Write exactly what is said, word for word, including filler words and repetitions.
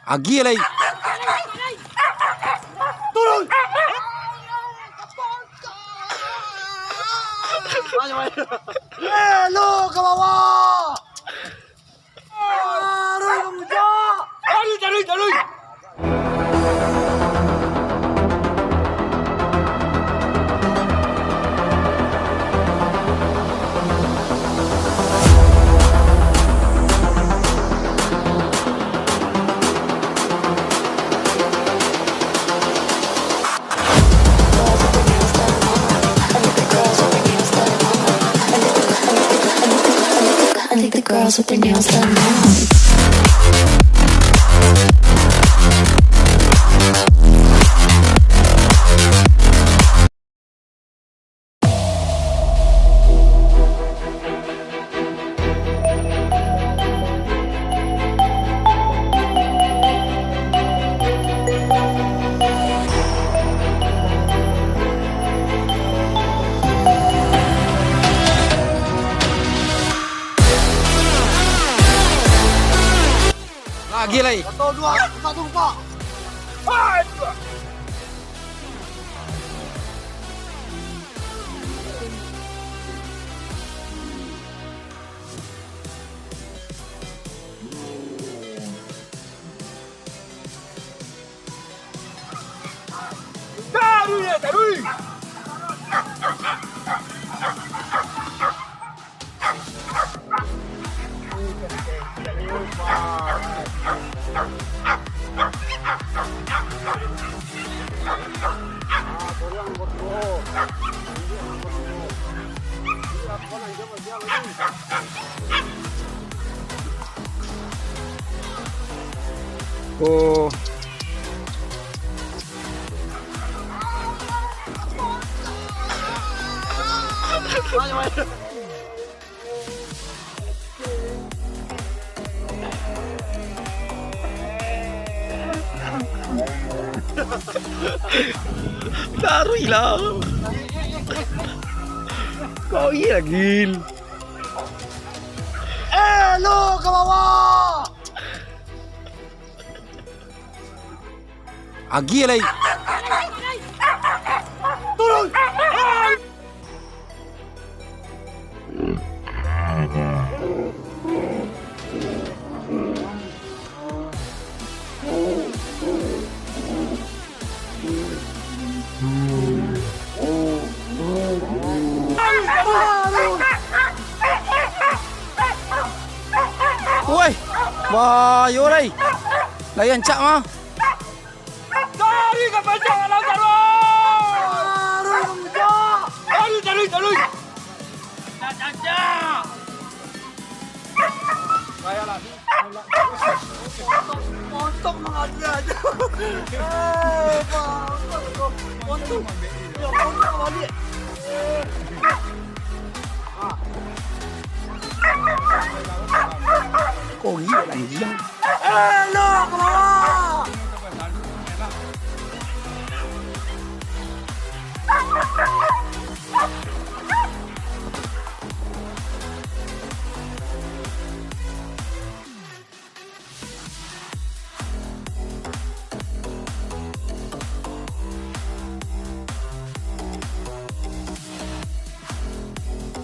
Agiah lai. Turun. Eh, lo ka bawah. Taruih, Bang Ujak. Taruih, taruih, taruih. I think the girls with their nails done now. Lagi lai. Satu, dua, satu, empat. Taruih, taruih. Oh. Taruih lah. Kau iya, Gil. Eh, lo ka bawah. Agiah lai. Turun. Woi, bahayo lai. Lai rancak mah. Lari ka pancak, alah, taruih! Taruih, taruih, taruih! Pancak, pancak! Montok, montok mangadu aja. Eh, Bang, montok. Ya, montok balik. Kau iya lah, iya. Eh, lo, ka bawah.